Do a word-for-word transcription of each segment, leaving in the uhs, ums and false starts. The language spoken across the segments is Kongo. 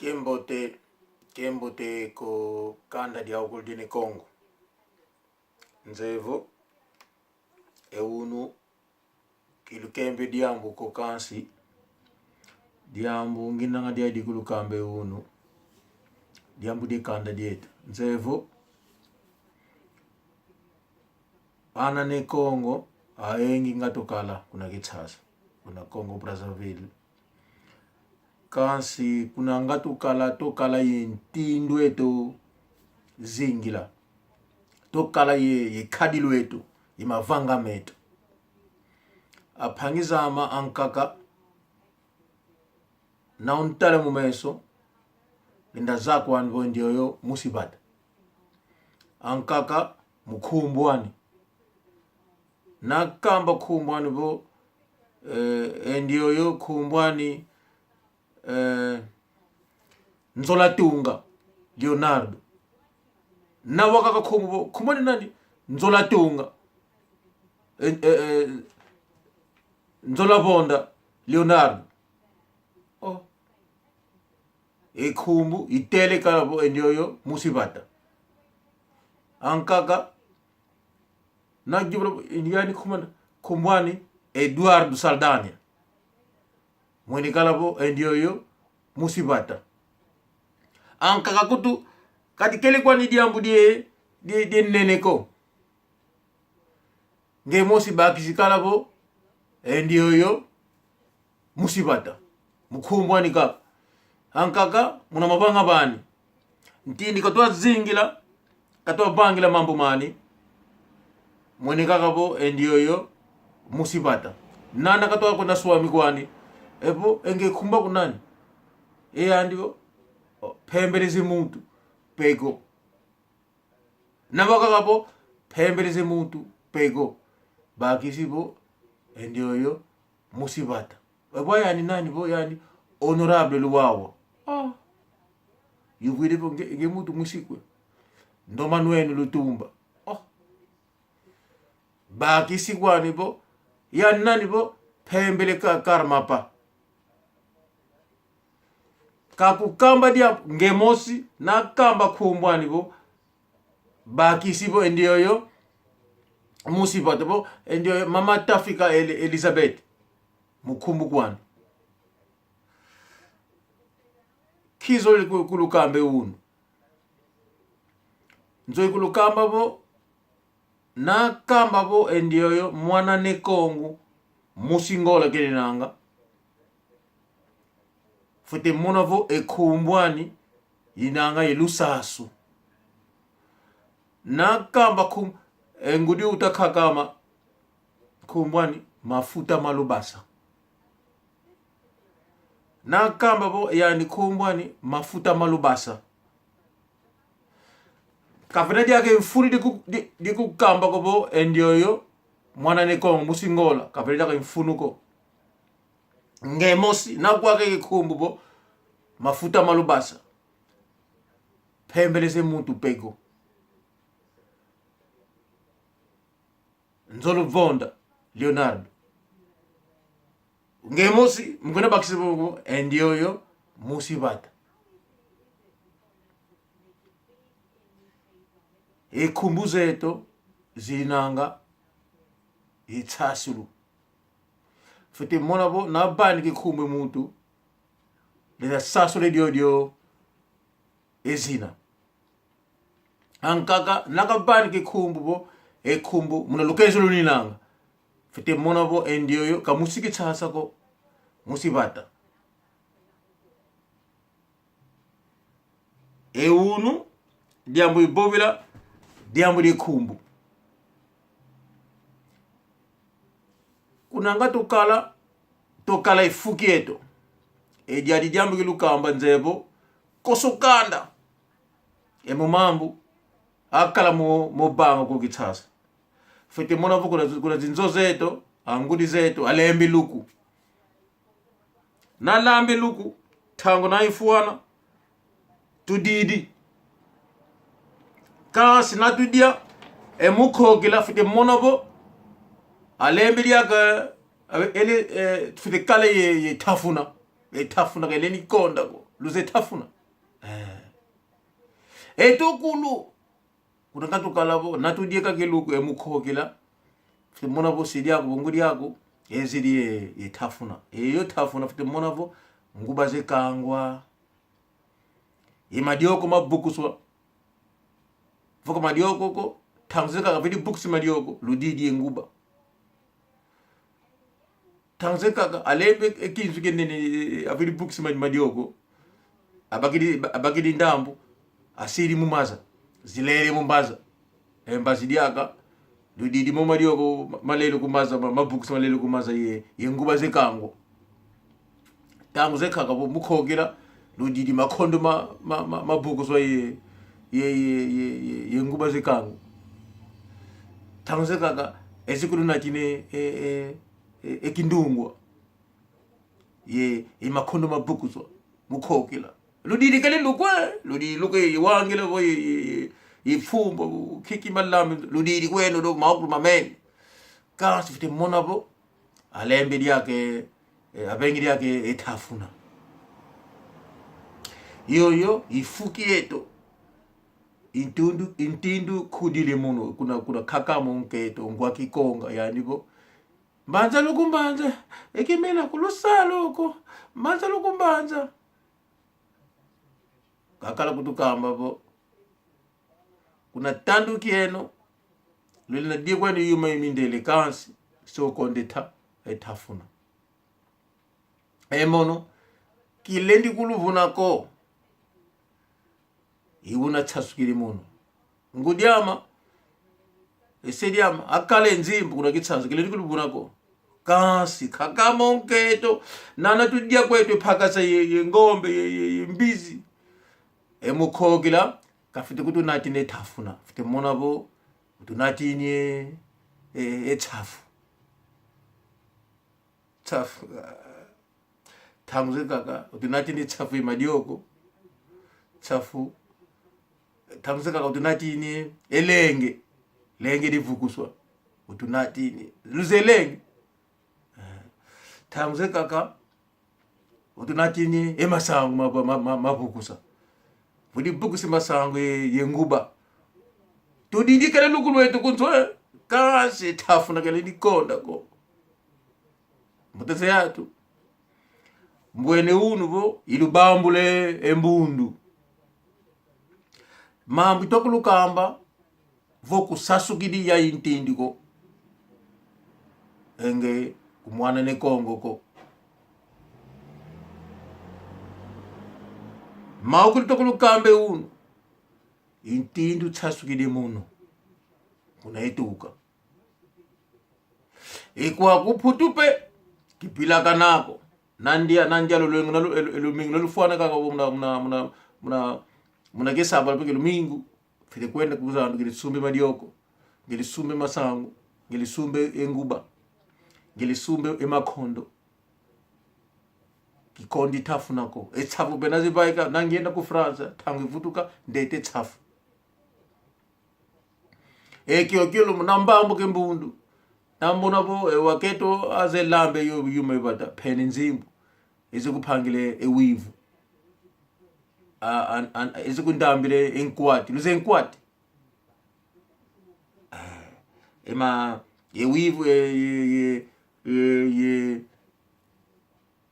Kiambote, kiambote ku kanda diawukulu dia Ne Kongo. Nzeye vo, e unu, kilukembe diambu ko kansi, diambu nginanga diadi kulukamba e unu, diambu dia kanda dieto. Nzeye vo, ana Ne Kongo, ayingi nga tukala kuna Kinshasa, kuna Congo Brazzaville. Kansi kuna nga tukala, tukala ye ntindu eto zingila. Tukala ye, ye kadilu eto, ye mavanga meto. Ampangi zame ankaka, na untala mu meso, lenda zaya kwani vo e ndioyo musi vata. Ankaka mu nkumbu ani. Na kamba nkumbu ani vo, eh, e ndioyo nkumbu ani, eh, Nzola Tunga Leonardo. Na wakaka nkumbu vo, nkumbu ani nani? Nzola Tunga. Eh, eh, eh, Nzola Vonda Leonardo. Oh. E nkumbu itele kala vo e ndioyo musi vata. Ankaka, na yuvula vo, yani nkumbu ani? Nkumbu ani Eduardo Saldanha. Mweni kala vo e ndioyo musi vata. Ankaka nkutu, ka dikele kwani diambu die, die, die nene ko. Nge mosi bakisi kala vo e ndioyo musi vata. Mu nkumbu ani kaka. Ankaka muna mavanga mani. Ntindi katwa zingila, katwa vangila mambu mani. Mweni kaka vo e ndioyo musi vata. Nana katwa kuna swami kwani. E vo, e nge nkumbu aku nani? E yandi vo, oh, Mpembele ze Muntu Pego. Na wakaka vo, Mpembele ze Muntu Pego. Bakisi vo e ndioyo musi vata. E vo yani nani? Vo yani Honorable Luwawa. Ah. Yuvwidi vo nge, nge muntu mwisi kwe? Ndo Manuel Lutumba. Oh. Bakisi kwani vo, yani nani? Vo Mpembele Ka-, Karmapa. Ka kukamba dia nge mosi, na kamba nkumbu ani vo, bakisi vo e ndioyo musi vata, vo e ndioyo Mama Tafika Eli-, Elizabeth. Mu nkumbu kwani. Nki nzolele ku-, kulukamba e unu? Nzolele kulukamba vo, na kamba vo e ndioyo mwana Ne Kongo, musi Ngola kenanga, fwete mona vo e nkumbu ani inanga ye lusansu. Na kamba nkum-, e ngudi uta kakama, nkumbu ani Mafuta Malubasa. Na kamba vo yani nkumbu ani Mafuta Malubasa. Ka vena diaka e mfunu di ku-, di, di kukamba ko vo e ndioyo mwana Ne Kongo, musi Ngola. Ka vena diaka e mfunu ko. Nge mosi, na kwakaka e nkumbu vo Mafuta Malubasa. Mpembele ze Muntu Pego. Nzola Vonda Leonardo. Nge mosi, mu kuna bakisi vo e ndioyo musi vata. E nkumbu zeto zinanga ye nsasulu. Fwete mona vo na vanika e nkumbu e muntu, lenda sasula diodio e zina. Ankaka, na kavanika e nkumbu vo e nkumbu muna lukeza luninanga, fwete mona vo e ndioyo ka musi Kinshasa ko, musi vata. E unu, diambu ivovela, diambu dia nkumbu. Kuna nga tukala, tukala e fu kieto. E diadi diambu kilukamba nzeye vo, konso kanda, e mo mambu akala mo, mo vanga ku Kinshasa. Fwete mona vo kuna, kuna zinzo zeto, angudi zeto, alembi luku. Na lambi luku, ntangu na ifwana, tudidi. Kansi na tudia, e mu nkokila fwete mona vo alembi diaka, e, ele, e, fwete kala ye, ye ntafuna. Ye ntafuna ka ileni konda ko. Luzeye tafuna. Eh. Eto kulu, kuna katukala vo, na tudia kaka e luku, e mu nkokila, fwete mona vo se diaku, vo ngudi aku, ezidi ye, ye tafuna. E yo tafuna, fwete mona vo nguba zeye kangwa. Ye madioko mabukuswa. Vo ka madioko ko, ntangu zeye kaka avidi bukusa madioko, ludidi ye nguba. Ntangu zeye kaka, alembi e kinzu kianene, avidi bukusa ma-, madioko. Abakidi, abakidi ndambu, asidi mu maza. Zilele mu mbazi. E mbazi diaka, ludidi mo madioko, ma-, malele ku maza, ma-, mabukusa malele ku maza ye, ye nguba zeye kangwa. Ntangu zeye kaka vo mu nkokila, ludidi makondo ma, ma, ma, mabukuswa ye, ye, ye, ye, ye, ye nguba zeye kangwa. Ntangu zeye kaka, ezi kulunatini e, e, e, e kindungwa. Ye, ye makondo mabukuswa, mu nkokila. Ludidi kele luku e, ludidi luku e, ye wangila vo ye, ye, ye, ye mfumba, kiki malami, ludidi kweno do maokulu mamene. Kansi fwete mona vo, alembi diaka, eh, avengi diaka e tafuna. Yoyo i fu kieto. I ntindu, i ntindu nkudidi munu, kuna, kuna nkaka amo nkento, Ngwa Kikonga, yandi vo: Mbanza Luku Mbanza, e kimena ku lusalu ko, Mbanza Luku Mbanza. Kakala kutukamba vo, kuna tandu kieno, lwina dia kweno yuma ya mindele kansi, se ukonda ta-, e tafuna. E mono, kilendi kuluvuna ko. I wuna nsasukidi munu. Ngudi ama, e se diama, akala e nzimbu kuna Kinshasa, kilendi kuluvuna ko. Kansi, nkaka amo nkento, nana tudia kweto e mpakasa ye, ye ngombe, ye, ye, ye mbizi. E mu nkokila, kafwete kutunatini e tafuna. Fwete mona vo, utunatini e, e, e nsafu. Nsafu, ah, ntangu zeye kaka, utunatini nsafu ye madioko. Nsafu. Ntangu zeye kaka, utunatini e lenge. Lenge divukuswa. Utunatini. Luzeye lenge. Eh, ntangu zeye kaka, utunatini e masangu ma, ma, ma, mabukusa. Vudi bukusa masangu ye, ye nguba. Tudidi kele luku lweto ku nzo, eh, kansi e tafuna kele dikonda ko. Mbuta za yantu. Mbwene unu vo, ilubambula e mbundu. Mambu itwa kulukamba, vo kunsasukidi ya i ntindu ko. E nge ku mwana Ne Kongo ko. Mau kulu twa kulukamba e unu. I ntindu nsasukidi munu. Kuna ituka. E kwaku Mputu mpe, kivilakana ko. Na ndia, na ndia lulwengu, na lu-, e lu-, e lumingu, na lufwana kaka vo muna, muna, muna, muna, muna kia sabala mpe kia lumingu. Fwete kwenda ku zandu, ngiele sumba e madioko, ngiele sumba e masangu, ngiele sumba e nguba, ngiele sumba e makondo. Kikondi tafuna ko. E nsafu mpe na zivaika, na ngienda ku França, ntangu ivutuka, ndete nsafu. E kiokio lumbu-, na mbambuka e mbundu. Na mona vo, e wakento azeye lamba e yo-, yuma ya vata, mpene nzimbu. Ezi kumpangila e wivu. A, an, an, ezi kundambila e nkwati. Luzeye nkwati? Ah, e ma, e wivu, e, e, e, e, e,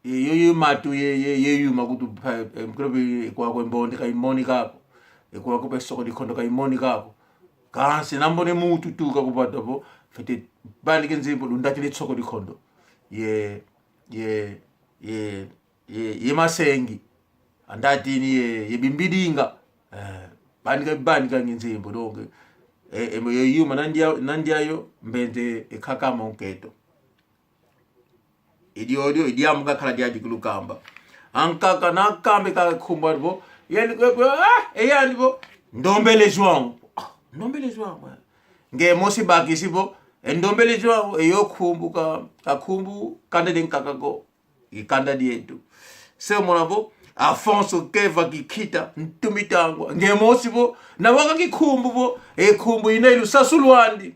e, yo, yo matu ye, ye, ye yuma kutu pa, e, mukilo bi, e kwaku e mbonde ka imoni kako. E kwaku mpe soko dikondo ka imoni kako. Kansi na mbone muntu tuka ku vata vo, fwete vanika e nzimbu, lundatila e soko dikondo. Ye, ye, ye, ye, ye masengi. Andatini ye, ye bimbidinga. Eh, vanika, vanika nge nzimbu, donc, e, e, ye yuma na ndia, na ndia yo, mbenze e nkaka amo nkento. I diodio, i diambu kakala diadi kulukamba. Ankaka na kamba e kaka nkumbu vo, yandi vo, ah, e yandi vo, Ndombele João. Ah, Ndombele João, eh. Nge mosi bakisi vo, e Ndombele João, e yo nkumbu ka, ka nkumbu kanda dia nkaka ko. I kanda dieto. Se mona vo, Afonso Keva Kikita, Ntumitangwa. Nge mosi vo, na waka kinkumbu vo, e nkumbu ina i lusasu lwandi.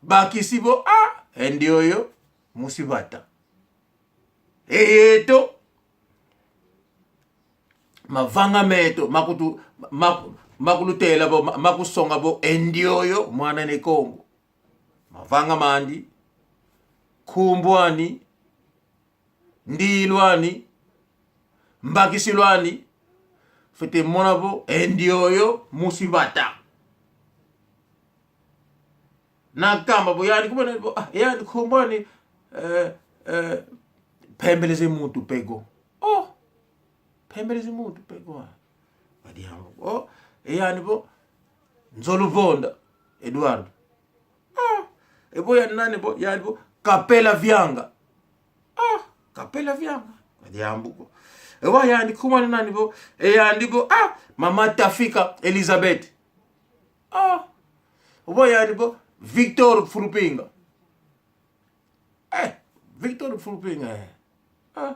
Bakisi vo, ah, e ndioyo, musi vata. E yeto. mavanga meto, makutu-, maku-, makulutela vo, ma-, makusonga vo, e ndioyo mwana Ne Kongo. Mavanga mandi, nkumbu ani, ndilu ani, mbakisilu ani, fwete mona vo, e ndioyo musi vata. Na kamba vo, yandi kuma nani vo, ah, yandi nkumbu ani, eh, eh, Mpembele ze Muntu Pego. Oh, Mpembele ze Muntu Pego. Wa diambu. Oh, e yandi vo, Nzolu Vonda, Eduardo. Ah, e vo yandi nani vo, yandi vo, Kapela Vianga. Ah, Kapela Vianga. Wa diambu ko. E vo yandi kuma nani vo, e yandi vo, ah, Mama Tafika Elizabeth. Ah, vo yandi vo, Victor Fulupinga. Eh, Victor Fulupinga, eh. Ah,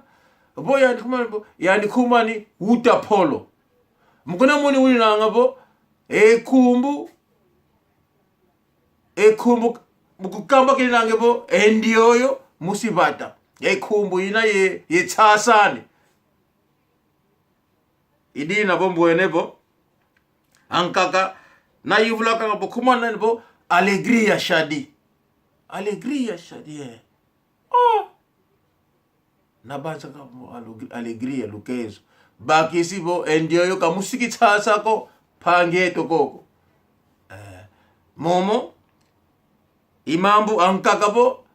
vo yandi kuma ni vo, yandi kuma ni Uta Polo. Mu kuna moni winanga vo, e nkumbu, e nkumbu, mu kukamba kinanga vo, e ndioyo musi vata. E nkumbu ina ye, ye nsasa ani. I dina vo mbwene vo, ankaka, na yuvula kaka vo, kuma nani vo, Alegria Shadi. Alegria Shadi, eh. Oh! Na banza kaka vo, alegri-, Alegria Lukezo. Bakisi vo, e ndioyo ka musi Kinshasa ko, mpangi eto koko. Eh, momo, i mambu ankaka vo,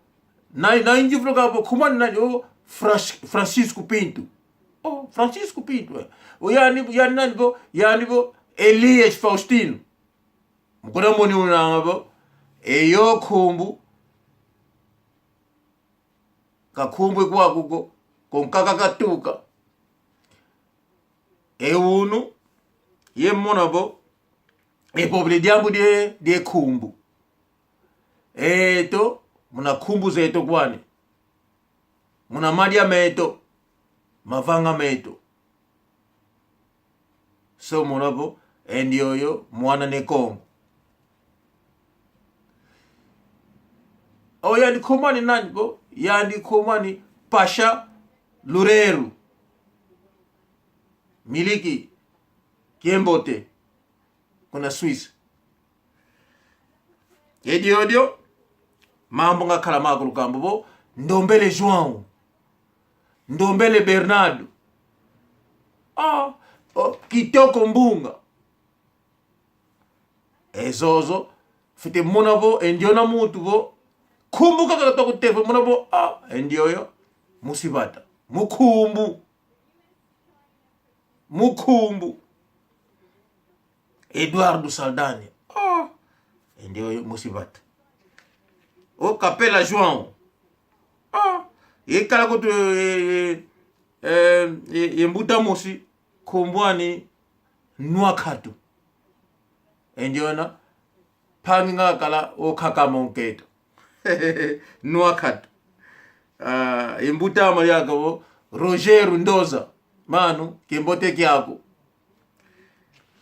na, na yuvula kaka vo, kuma nani o Fras-, Francisco Pinto. Oh, Francisco Pinto, eh. O yandi, yandi nani vo, yandi vo Elias Faustino. Mu kuna moni winanga vo, e yo nkumbu, ka nkumbu kwaku ko, ko nkaka katuka. E unu, ye mona vo, e vo vovele diambu die, die nkumbu. Eto, muna nkumbu zeto kwani. Muna madia meto, mavanga meto. So mona vo, e ndioyo, mwana Ne Kongo. O yandi kuma ni nani vo, yandi kuma ni Pasha Lureru. Miliki, kiambote, kuna Suisse. E diodio, mambu ngakala makulu kamba vo, Ndombele João, Ndombele Bernardo. Ah, oh, Kitoko Mbunga. E zozo, fwete mona vo, e ndiona muntu vo, nkumbu kaka toko te, fwete mona vo, ah, e ndioyo musi vata. Mu nkumbu. Mu nkumbu. Eduardo Saldanha. Ah, e ndioyo musi vata. O Kapela João. Ah, ye kala kutu, eh, eh, eh, eh, ye mbuta mosi, nkumbu ani Nwa Nkatu. E ndiona, mpangi ngakala o nkaka a nkento. Nwa Nkatu. Ah, ye mbuta ama diaka vo, Rogério Ndoza. Mano, kiambote kiaku.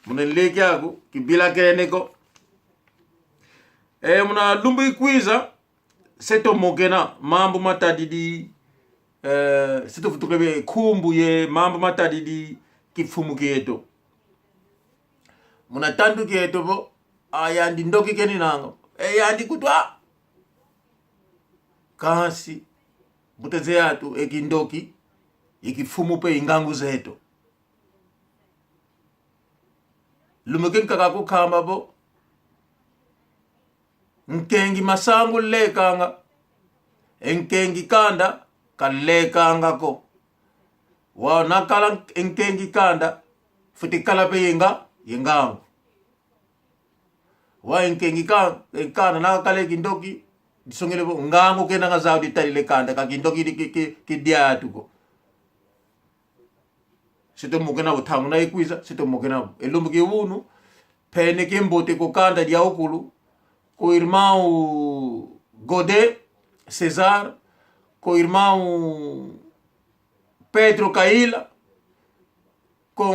Muna nleke aku, kivilakene ko. Eh, muna lumbu ikwiza, se tumokena mambu matadidi, eh, se tuvutuka e nkumbu ye mambu matadidi kimfumu kieto. Muna tandu kieto vo, a yandi ndoki keninanga. E yandi kutu a. Kansi, mbuta ze atu, e kindoki, i kimfumu mpe i ngangu zeto. Lumbu kinkaka kukamba vo, nkengi masangu lekanga, e nkengi kanda kalekanga ko. Wau na kala e nkengi kanda, fwete kala mpe ye nga-, ye ngangu. Wau e nkengi ka-, e kanda na kala e kindoki, disongele vo ngangu kenanga zau ditadila e kanda, ka kindoki di ki-, ki-, kidia atu ko. Se tumokena vo, ntangu na ikwiza, se tumokena vo. E lumbu kia unu, mpene kiambote kwa kanda diawonso, kwa irmão Godet César, kwa irmão Pedro Kaila, kwa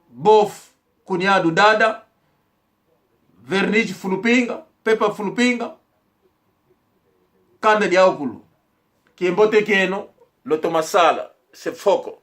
bof cunhado Dada, Verniz Fulupinga, Pepa Fulupinga, kanda diawonso. Kiambote kieno, lutoma sala, se foko.